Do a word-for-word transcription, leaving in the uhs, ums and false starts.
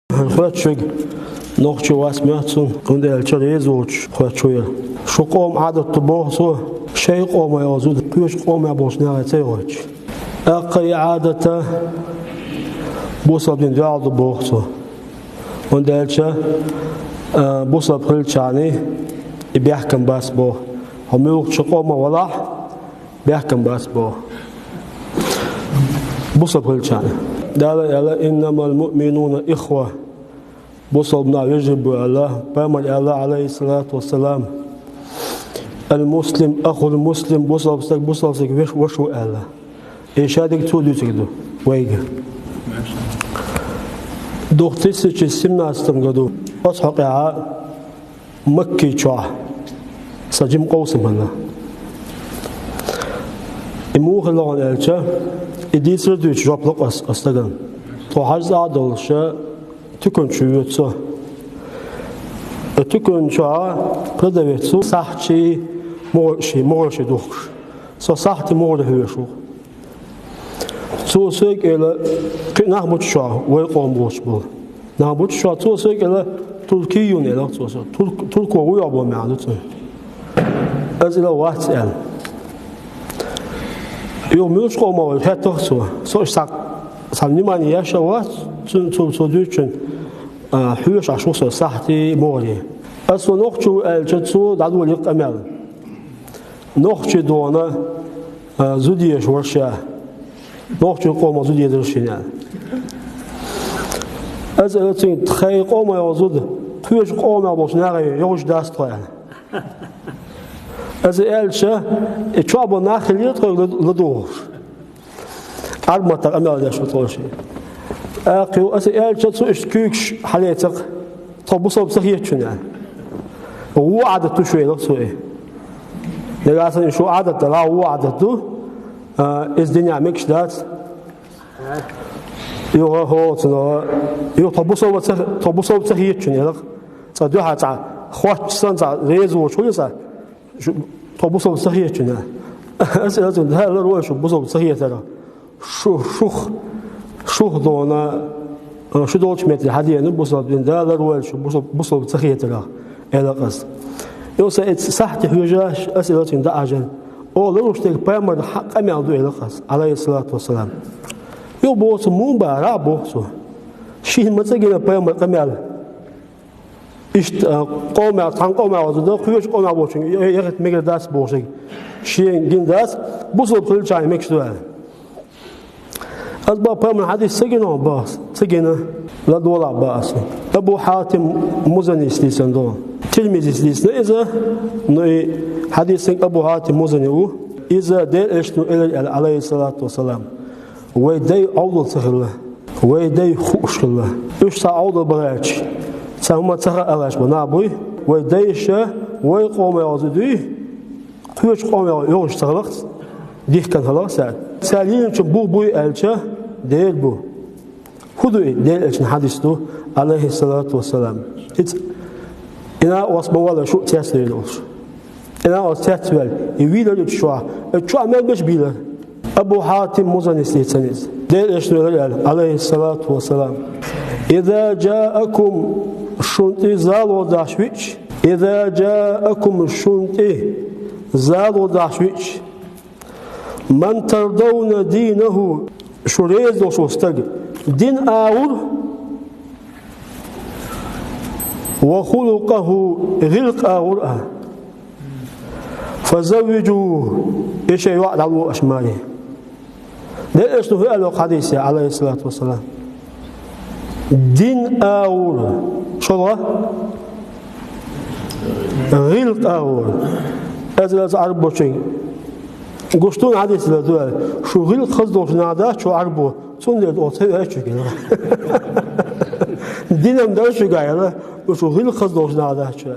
Хоьттуш верг нохчо вац моьтту цунна, хӀунда аьлча реза волчу хоьттуш ву яра. Шун къоман Ӏадат ду боху цо, шайн къоман йолу зуда кхечу къоман болчу нахе ца йохуьйтуш. ТӀаккха и Ӏадат бусалба динан дуьхьал ду боху цо. ХӀунда аьлча, а, бусалба хилчахьана и бехкам бац боху. Хьо муьлххачу къомах валахь, бехкам бац боху. Бусалба хилчахьана. Дала аьлла: «Иннамал муъминуна ихва». Бусалба нах вежарий бу аьлла, пайхамара аьлла, Ӏалайхиссалату вассалам: «Ал-муслим ахул муслим», бусалба стаг бусалба стеган веш-, ваша ву аьлла. И шадерг цо дуьйцург ду вайга. Две тысячи семнадцатом году оцу хьокъехь Макки чохь сан жима къовсам хилла. И муха хилла хьуна аьлча, и дийцар а дуьйцуш жоп ло ас, ас стагана. Тхо хьажа цӀа а долуш, туькан чу воьду со. И туькан чохь продавец ву, сахьтий, мухӀарший, мухӀарший духкуш. Со сахьтий, мухӀарий хьоьжуш ву. Цо соьга элира, кхин нах бу чохь, вай къоман боцуш болу. Нах бу чохь, цо соьга элира, туркий ю, элира цо соьга. Турк-, турко ву йохь боху маьӀна ду цуьнан. Аса элира, вац аьлла. Юха муьлхачу къомах ву хаьттира цо. Со иштта цхьа, цхьа внимание еш а вац, цуьнан цо, цо дуьйцучун, а, хьоьжуш Ӏаш ву со сахьтий, мухӀарий. Аса со нохчо ву аьлча, цо дӀадолийра къамел. Нохчий дона, а, зуда езаш вара ша. Нохчийн къомах зуда езара шена аьлла. Аса элира цуьнга, тхайн къомах йолу зуда кхечу къомах болчу нахе йохуьйтуш дац тхо аьлла. Аса аьлча, и чохь болу нах хилира тхоьга ла-, ладугӀуш. Ӏарбойн маттахь къамел деш ву тхо шен. ТӀаккха аса аьлча, цо иштта куьйгаш хьалаьцира, тхо бусалба ца хетачунна. Вон Ӏадат ду шун, элира цо и. Дагахь санна шун Ӏадат далахь, вон Ӏадат ду, а, иза динехь мегаш дац. Юха хӀоцуна, юха тхо бусалба ца, тхо бусалба ца хетачунна, элира. Цкъа дуьхьал цхьа хоттуш санна, цхьа реза волуш хуьлу цхьа. Шу, тхо бусалба ца хетачунна. Аса элира цуьнга, Дала ларвойла шу бусалба ца хетарх. Шу, шух, шух дона, а, шу долчу метте хьадеана бусалба дин, Дала ларвойла шу бусал-, бусалба ца хетарх, элира аса. Юха сан и сахьтий хьоьжуш, аса элира цуьнга дӀахьажар. Оха ларуш дерг пайхамаран хьа-, къамел ду, элира аса, Ӏалайхиссалату вассалам. Юха боху цо, муха бара, боху цо. Шена ма ца гина пайхамаран къамел. Иштта, а, къомах, цхьана къомах ваза дан, кхечу къомах волчуьнга я-, яхийта мегар дац бохург. Шена гина дац, бусалба хилчахьана мегаш ду аьлла. Аса боху, пайхамаран хьадис ца гина хьуна, боху аса, ца гина, ладогӀалахь, боху аса. Абу Хьатим Музанис дийцина ду. Тирмизис дийцина иза, но и хьадисан Абу Хьатим Музани ву. Иза Делан Элчано элира аьлла, Ӏалайхиссалату вассалам. Вай дай Ӏовдал ца хилла, вай дай хууш хилла. Уьш цхьа Ӏовдал бахьаьрча, цхьа хӀума ца хаалаш бу нах буй, вай дайша вай къомах ваза дуй, кхечу къомах йохуьйтуш ца хиларх, дихкина хиларх цара. Цара йиначун бух буй аьлча, дера бу. ХӀун ду и? Делан Элчан хьадис ду, Ӏалайхиссалату вассалам. Иза и накъост ма валла шу а цецвер долуш. И накъост цецваьлла, и вийлар и чохь, и чохь мел беш бийлар. Абу Хьатим Музанис дийцина иза. Делан Элчано элира аьлла, Ӏалайхиссалату вассалам: «Иза джаакум», шун тӀе зало дахьаш виъча, «Иза джаакум», шун тӀе зало дахьаш виъча, «ман тардавна динаху», шу реза долуш волу стаг дин агӀор, «ва хулукъаху», гӀиллакх агӀор а, «фазаввижуху», и шайн йоӀ дӀало аша маре. Делан Элчано хӀун аьлла хьадисехь, Ӏалайхиссалату вассалам? Дин агӀор, шолгӀа, гӀиллакх агӀор. Аса аса Ӏарбочуьнга. Гуш дуй хьадис ду аьлла, шу гӀиллакх хаза долуш нах дац шу Ӏарбо, цундела оха ца веача гина. Динам дара шуьга аьлла, шу гӀиллакх хаза долуш нах дац шу.